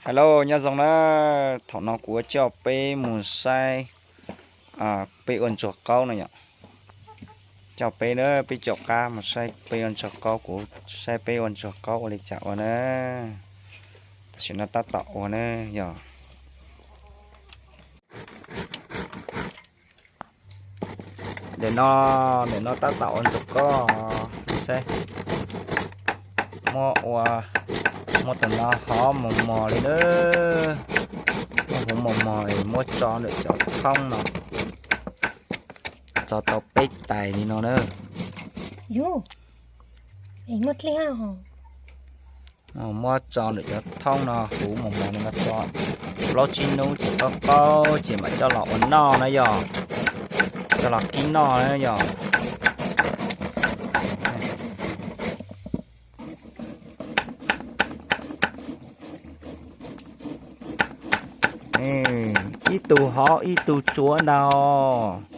Hello, nyob zoo na. Thaum no kuv coj peb mus saib peb ua ntsuag qaub no yom. Coj peb na, peb caum qab mus saib peb ua ntsuag qaub, kuv saib peb ua ntsuag qaub ua li cas ua na. Tam sim no tab tom ua na yom. Ntawm no, ntawm no tab tom ua ntsuag qaub, saib. Muab ua, muab tus no hov mos mos li na. Muab huv mos mos, muab tso ntawm cov thoob no, tso tau peb tais li no na. Muab tso ntawm cov thoob no huv mos mos li no tso plaub tsib hnub ces qaub qaub ces mam coj los ua noj na yom. Coj los kib noj na yom. Ib tug hov ib tug tsuav ntag.